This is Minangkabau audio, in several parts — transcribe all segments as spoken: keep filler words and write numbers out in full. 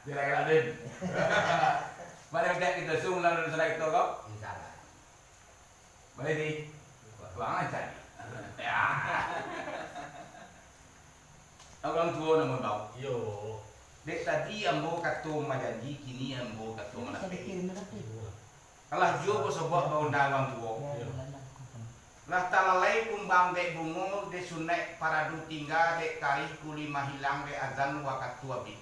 Gila-gila, Din. Mari, udah kita zoom lalu di sana kita kok. Insya Allah. Boleh, Di? Kurang ajar. Ya. Urang tuo namo tau. Iyo. Dek tadi ambo kato majanji, kini ambo kato manapeh. Alah juo basobok baunda urang tuo. Iyo. Lah talalai kumbang dek bungo, dek sunaik paradu tingga, dek karih kulimah ilang, dek azan wakatu abih.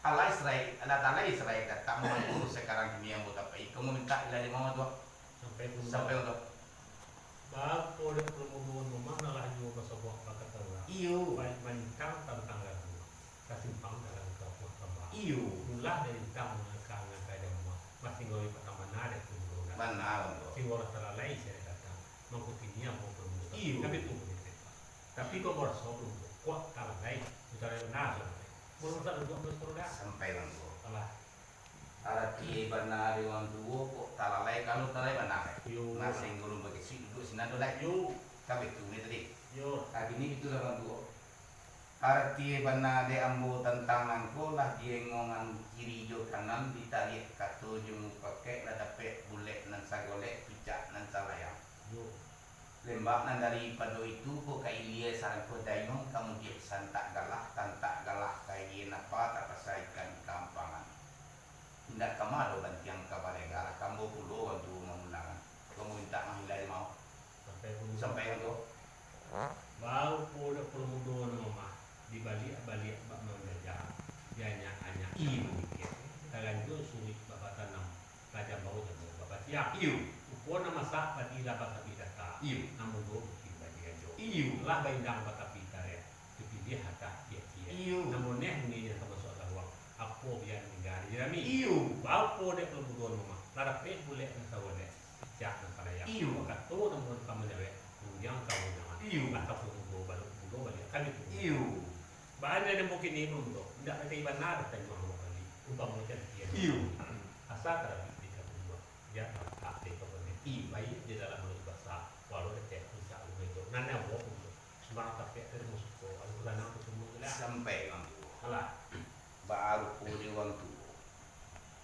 Allah Israel, Allah Taala Israel datang mangurus sakarang kini ambo tapai. Kamu minta ilah di mama tuo. Sampai pun Sampai untuk. Baa kok dek pulung mudo nan mamah, lah juo basobok bakato urang. Iyo. Baik malintang tantang lagu, tasimpang dalam kapuah kamba. Iyo. Ulah malintang mangaka-ngaka jamuah, masinggawi patang bana dek pulung mudo nan. Bana, Bang. Singgo lah talalai sia datang, mangko kini ambo pulung mudo. Iyo. Tapi tu bunyi cerita. Tapi kok maraso pulung mudo, kok talalai, talalai bana, talalai. Mun masak duduk, mun suruh dah. Sampai, Bang. Alah. Arati bana di urang tuo kok talalai, kalau talalai bana, eh. Yo. Nah, sahinggo ulun bakisuik duduak sinan tu, lai. Yo. Kan baitu ni tadi. Yo. Abih ni itulah urang tuo. Arati bana dek ambo tantang nangko, lah diengongan kiri jo kanan, ditariak kato jo mupakaik, lah dapek bulek nan sagolek, picak nan salayang. Yo. Lembak nan daripado itu ko ka ilia sarangkuah dayuang, ka mudiak santak galah, tantak galah ka ilia napa, tapasa ikan ka ampangan. Indak kama doh bantiang ka balega, lah kambo pulo urang tuo mamulangan. Ko mintak mangilai mao. Sampai pun. Sampai kan tu. Baa kok dek pulung mudo nan mamah, dibaliak-baliak bak manjaja, dianyak-anyak bak manyikiak, talanjua suruik bak batanam, tajam bau jambua bak basiang. Iyo. Upo nan masak padi lah basabik data. Iyo. Nan mudo bukin badi rajo. Iyo. Lah baindang batapi tareh, dipiliah atah ciek-ciek. Iyo. Nan boneh buninyo tamasuak laruang, apo bian tingga di jarami. Iyo. Baa kok dek pulung mudo nan mamah, lah dapek bulek nan sagolek, picak nan salayang. Iyo. Kato nan mudo ka manjawek, rundiang ka rundiangan. Iyo. Lah ka pulung mudo baliak, mudo baliak, kan itu. Iyo. Baa nan mungkin ni pulung mudo, indak pakai bana doh tanjuang dua kali, umpamo jantian. Iyo. Asa tarabik di kampung dua, biak tampak di kampung ni. Iyo. Baiak di dalam laut basa, walau di ateh puncak gunung ijo. Nan nyawo pulung mudo, sumbarang tapiak tadi musuko, alu kulanang tu semua tu lah. Sampai urang tuo. Alah. Baa rupo di urang tuo.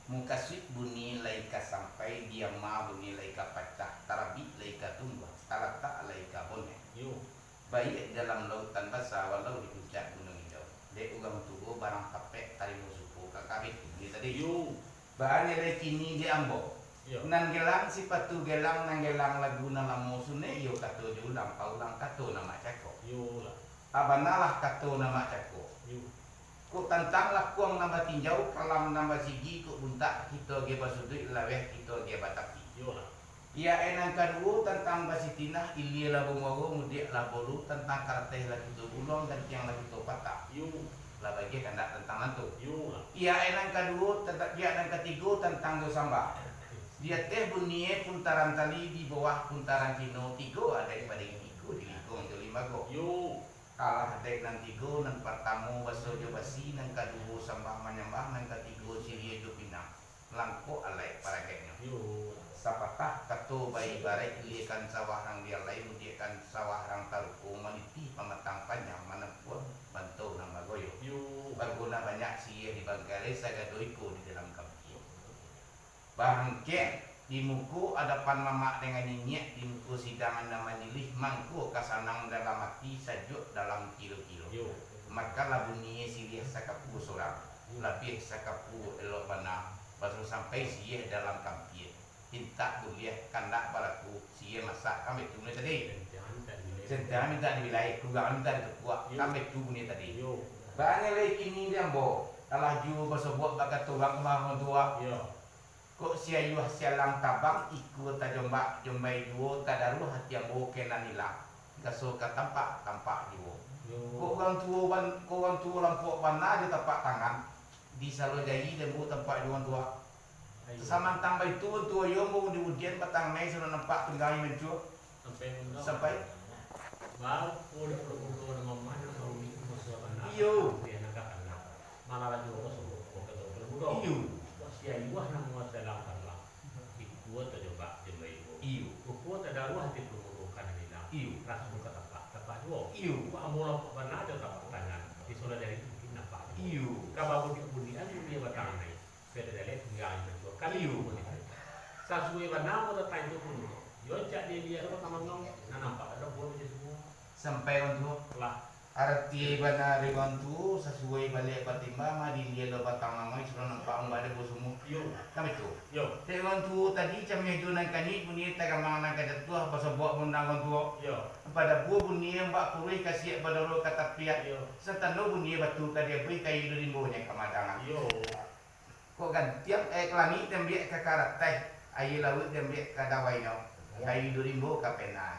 Mukasuik bunyi lai ka sampai, diama bunyi lai ka pacah, tarabik lai ka tumbuah, talatak lai ka boneh. Yo. Baiak dalam lautan basa, walau di puncak gunung ijo. Dek urang tuo barang tapek, tarimo suko ka kabeh tu bunyi tadi. Yo. Baa nyo lai kini di ambo. Yo. Nan gelang sipatu gelang, nan gelang lagu nan lamo sunek, iyo kato jo ulang, paulang kato nan mak cako. Yo lah. Abanalah kato nan mak cako. Yo. Kok tantang lakuang nan batinjau, kalam nan basigi, kok buntak kito agiah basuduik, laweh kito agiah batapi. Iyolah. Iyae nan kaduo tantang basitinah, ilia lah bamuaro, mudiak lah baulu, tantang karateh lah kito guluang, gantiang lah kito patah. Yo. Lah bagiah kandak tantang nan tu. Iyolah. Iyae nan kaduo, tanta-, iyae nan katigo tantang jo sambah. Di ateh bunie puntaran tali, di bawah puntaran cino, tigo adaik badiri, iko di lingkuang jo limbago. Yo. Alah dek nan tigo, nan partamo baso jo basi, nan kaduo sambah manyambah, nan katigo siriah jo pinang, langkok alaik paragaiknyo. Yo. Sapatah kato baibaraik, iliakan sawah rang dialai, mudiakkan sawah rang taruko, manitih pamatang panjang, manampuan bantau nan bagoyo. Yo. Baguna banyak siriah di bangkalai, sagado iko di dalam kampia. Barangkek di muko adapan mamak dengan niniak, di muko sidang nan majilih, mangko ka sanang dalam ati, sajuak dalam kiro-kiro. Yo. Maka lah bunie siriah sakapua sorang, labiah sakapua elok bana, baso sampai siriah dalam kampia. Pintak buliah, kandak balaku, siriah masak, kan baitu nyo tadi. Sentian mintak dibilai. Sentian mintak dibilai, kurang mintak ditepuak, yo, kan baitu bunyi tadi. Yo. Banyak lai kini di ambo, alah juo basobok bakato urang ka urang tuo. Yo. Kok si ayuah sialang tabang, ikua tajombak, jombai juo, tadaruah ati ambo ka nan ilang, gaso ka tampak, tampak juo. Yo. Kok urang tuo ban-, kok urang tuo lampok bana jo tapak tangan, di salo jari di ambo tampak juo urang tuo. Ayo. Samantang baitu urang tuo yo, ambo di udian batang nai, sudah nampak tunggangi mancua. Sampai. Sampai. Baa kok dek pulung mudo nan mamah, nan rumik masuak bana. Iyo. Di anak ka anak. Malah laju urang suruah kau ka urang mudo. Iyo. Kok si ayuah nan mangasuah tabang. Ikua tajombak, jombai juo. Iyo. Rupo tadaruah ati pulung mudo ka nan ilang. Iyo. Raso ka tapak, tapak juo. Iyo. Kok ambo lampok bana jo tapak tangan, di salo jari mungkin nampak juo. Iyo. Ka Kalau dak bunyi, kan bunyi batang anai. Sudah jaleh tingga di bantuak. Kali Iyo. Bunyi. Sasuai bana mo datang itu pun. Yo, cak dia lihat apa taman ngau. Nah, nampak ada buah macam semua. Sampai urang tuo. Lah. Arati bana dek urang tuo, sasuai baliak batimbang, adi lihat lo batang anai, sudah nampak mambada buah semua. Yo. Kan betul? Yo. Dek urang tuo tadi, camiah jo nan kanyik, bunyi tagamang nan ka jatuah, basobok mundang urang tuo. Yo. Badabuah bunyi ambak kuruih, kasiak badoro ka tapiak. Yo. Satando bunyi batu ka diabuih, kayu durimbo nyo ka madangan. Yo. Kok gantiang, eh, langik diambiak ka karateh, aia lauik diambiak ka dawainyo, Yo. kayu durimbo ka pena.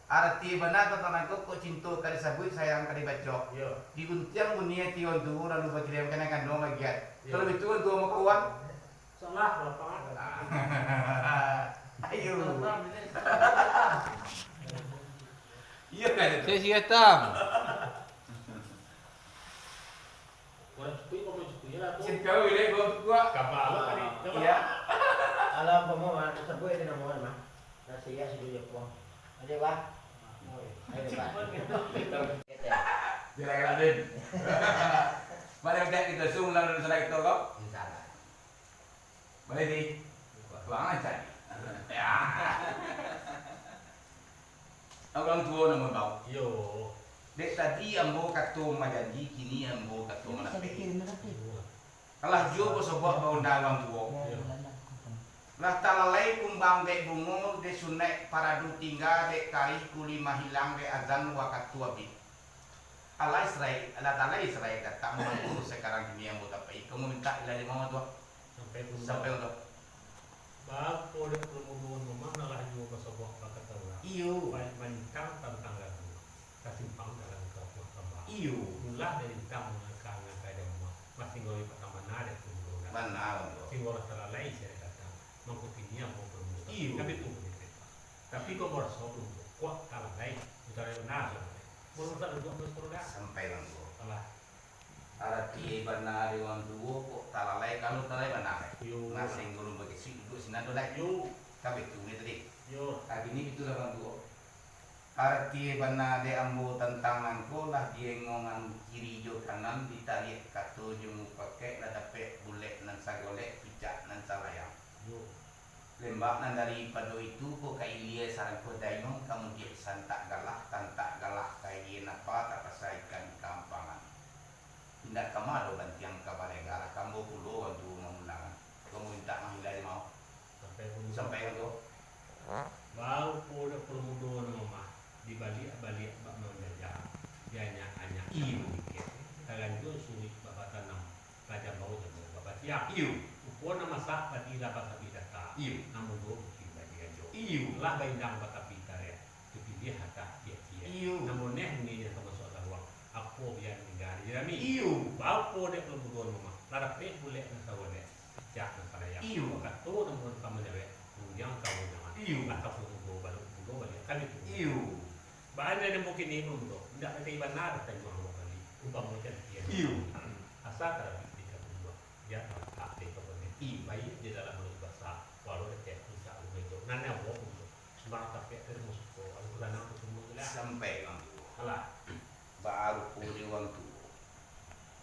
Arati bana tantang nangko, kok cinto ka disabuik, sayang ka dibaco. Yo. Diguntiang bunyi ati urang tuo, lalu bakiriam ka nan kandong bagian. Yo. Kalau bitu urang tuo makawan. Salah, Bapak. Ayo. Salah, ini. Iyo kan itu? Saya siap tam. Orang cukui, orang cukui lah tu. Cinta wilayah bawah tu kuat. Kapal lo tadi. Coba. Iya. Alah, apa mau, Mak? Sebut itu nama orang, Mak. Nasi ya, sudah je puang. Ada, Bah? Oi, ada, Bah. Dia lagi Raden. Balik udah kita sung lalu sudah kita kau. Insya Allah. Balik di. Kurang ajar. Ya. Urang tuo namo tau. Iyo. Dek tadi ambo kato majanji, kini ambo kato Ini manapeh. Saya kira merapih. Iyo. Alah juo basobok baundang urang tuo. Iyo. Lah talalai kumbang dek bungo, dek sunaik paradu tingga, dek karih kuli mahilang, dek azan wakatu abih. Alah Israel, alah talalai Israel datang, mangko sakarang kini ambo tapai, ka mamintak ilah di mama tuo. Sampai pun Sampai tu. Bako dek puluh mudo nan mamah, lah juo basobok bakato urang. Iyo. Ba-, bantang tantang lagu, tasimpang dalam kapuah kambang. Iyo. Ulah dari bintang mangaka-ngaka jama, masih ngawik patang bana dek puluh mudo urang. Bana, bana. Singgo lah talalai sia datang, mangko kini ambo puluh mudo. Iyo. Tapi tu bunyi kereta. Tapi kok maraso puluh mudo, kuak talalai, utara bana, talalai. Mun masak duduk, terus turun dah. Sampai urang tuo. Alah. Arati bana dek urang tuo, kok talalai, kalau talalai bana, lai. Yo. Nah, sahinggo urang bakisuik duduak sinan tu, lai. Yo. Kan baitu nyo tadi. Yo. Nah, kini itulah urang tuo. Arati bana dek ambo tantang nangko, lah diengongan kiri jo kanan, ditariak kato jo mupakaik, lah dapek bulek nan sagolek, picak nan salayang. Yo. Lembak nan daripado itu ko ka ilia sarangkuah dayuang, ka mudiak santak galah, tantak galah ka ilia napa, tapasa ikan ka ampangan. Indak kama doh bantiang ka balega, lah kambo pulo wan tuo mamulangan. Ko mintak mahilah di mao. Sampai pun Sampai wan tuo. Baru po dek puluh mudo nan mamah, dibaliak-baliak bak manjajah, dianyak-anyak Iyo. Bak manikeh, talanjua suruik bak batanam. Tajam bahu jambau bapatiang. Iyo. Rupo nan masak padi lah basabik data. Iyo. Nan mudo bukin badi ganjo. Iyo. Lah baindang batapi tareh, tapiliah atah di akie. Iyo. Nan moneh bunyi nan ka masuak saruang, apo biak ningga di jarami. Iyo. Baa po dek puluh mudo nan mamah, lah dapek bulek nan sagolek, picak nan salayang. Iyo. Kato nan mudo ka manyawek, rundiang ka rundiangan. Iyo. Lah ka puluh mudo, baru mudo baliak ka itu. Iyo. Baa nan mungkin ni puluh mudo, indak ka bana, tanjuang dua kali. Umpamo jantian. Iyo. Asa tarabik di kampung dua. Dia talatak di kampung ni. Iyo. Baiak di dalam laut basa, walau di ateh puncak gunung ijo. Nan nyawa pun tu. Sumbarang tapiak dari musuh ko, alu kulanang tu semua tu lah. Sampai urang tuo. Alah. Baa rupo di urang tuo.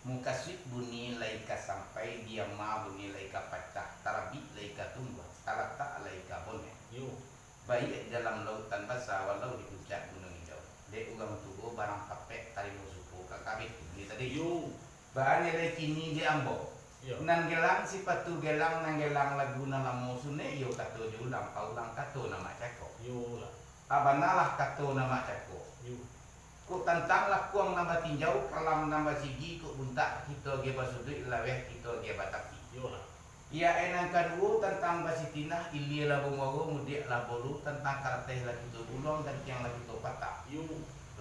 Mukasuik bunyi lai ka sampai, diama bunyi lai ka pacah, tarabik lai ka tumbuah, talatak lai ka boneh. Yo. Baiak dalam lautan basa, walau di puncak gunung ijo. Dek urang tuo barang tapek, tarimo suko ka kabeh tu bunyi tadi. Yo. Baa nyo lai kini dek ambo. Yo. Nan gelang sipatu gelang, nan gelang lagu nan lamo sunek, iyo kato jo ulang, paulang kato nan mak cako. Yo lah. A banalah kato nan mak cako. Yo. Kok tantang lakuang nan batinjau, kalam nan basigi, kok buntak kito agiah basuduik, laweh kito agiah batapi. Yo lah. Iyo, e nan kaduo tantang basitinah, ilia lah bamuaro, mudiak lah baulu, tantang karateh lah kito guluang, gantiang lah kito patah. Yo.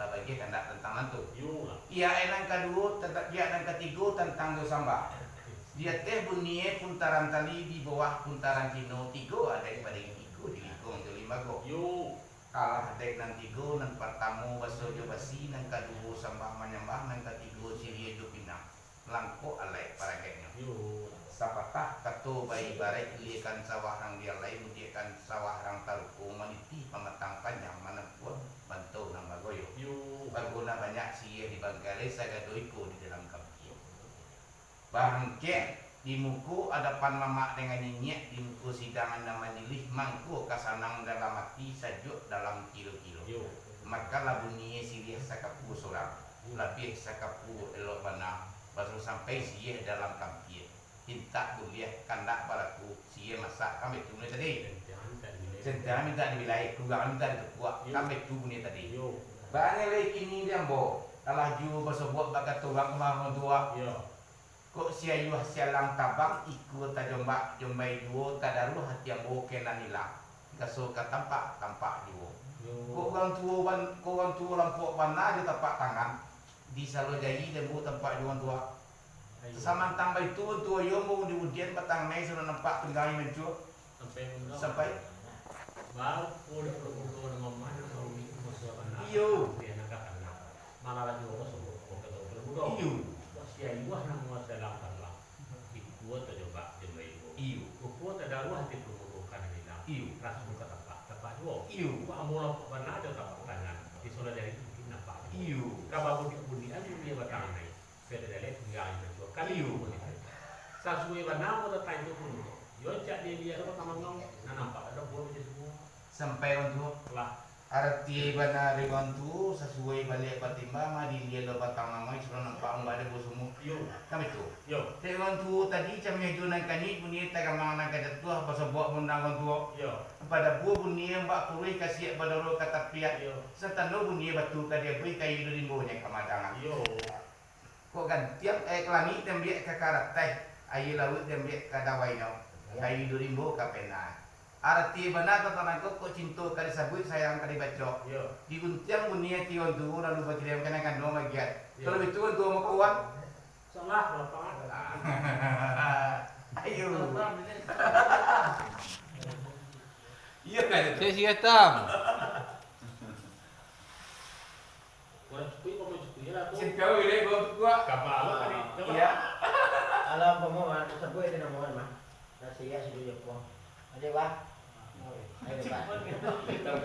Lah bagiah kandak tantang nan tu. Yo lah. Iyo, e nan kaduo, tantang, iyo, nan katigo tantang jo sambah. Di ateh bunyi e puntaran tali, di bawah puntaran cino, tigo adaik badiri, tigo di lingkuang jo limbago. Yo. Alah dek nan tigo, nan partamo baso jo basi, nan kaduo sambah manyambah, nan katigo siriah jo pinang, langkok alai paragaiknyo. Yo. Sapatah kato baibaraik, iliakan sawah rang dialai, mudiakkan sawah rang taruko, maniti pamatang panjang, manampuah banto nan bagoyo. Yo. Bagona banyak siriah di bangkalai, sagado iko di dalam kampiang. Bangkek di muko adapan mamak dengan niniak, di muko sidang nan majilih, mangko ka sanang dalam ati, sajuak dalam kilo-kilo. Yo. Mako lah bunyi siriah sakapua surang, labiah sakapua elok bana, baso sampai siriah dalam kampia. Pintak buliah kandak balaku, siriah masak, kan baitu bunyi tadi. Centang mintak dibilai. Centang mintak dibilai, kurang mintak ditukuak, kan baitu bunyi tadi. Yo. Bana lai kini di ambo, alah juo basobuak bakato urang ka urang tuo. Yo. Kok si ayuah sialang tabang, ikua tajombak, jombai juo, tadaruah ati ambo ka nan ilang, gaso ka tampak, tampak juo. Yo. Kok urang tuo ban-, kok urang tuo lampuak bana jo tapak tangan, di salo jari den ambo tampak juo urang tuo. Ayo. Samantang baitu, urang tuo yo ambo undi-undian batang nai sudah nampak tunggangnyo mancua. Sampai mangga. Sampai. Baru pun dak perlu mudo nan mamah, nan baru ni musuah bana. Iyo. Dia nak kata nak. Malah lagi orang sebut, orang kata orang mudo. Iyo. Wah, si ayuah nan musuah dalam tanah. Ikua tajobak jembai juo. Iyo. Rupo tadaruah di permudo ka nan ilang. Iyo. Raso ka tapak, tapak juo. Iyo. Wah, ambo lampuak bana jo tapak tangan. Di solah jari mungkin nampak juo. Iyo. Ka babunyi-bunyian dunia batang nai. Sudah jaleh tingga di bacua. Kan iyo. Sasuai bana ambo datang itu pun. Yo, cak dia liek tu batang mangau, nan nampak ado buah macam semua. Sampai urang tuo. Lah. Arati bana dari urang tuo, sasuai baliak batimbang, mah diliek lo batang mangau, sudah nampak ambo ado buah semua. Iyo. Kan baitu? Iyo. Dek urang tuo tadi, camiah jo nan kanyik, bunyi tagamang nan ka jatuah, basobok mundang urang tuo. Iyo. Badabuah bunyi bak kuruih, kasiak badoro ka tapiak. Iyo. Satando bunyi batu ka diabuih, kayu di rimbo nyo ka madangan. Iyo. Kok gantiang, eh, langik diambiak ka karateh, aia lauik diambiak ka dawainyo, kayu di rimbo ka pena. Arati bana tantang nangko, kok cinto ka disabuik, sayang ka dibacok. Iyo. Diguntiang bunyi ati urang tuo, lalu bakiriam ka nan kanduang bagiat. Iyo. Kalau baitu urang tuo mako wan. Salah, Bapak. Ayo. Salah, ini. Iyo kan itu? Cek si Gatam. Orang suku ni, orang suku ni lah tu. Singkau ilai bau tu kuat. Kapal apa tadi? Apa? Iya. Alam pamo, ah, sabuik itu namo kan, mah. Nasi iya sudah jepong. Ada, Bah? Ayo, Bah.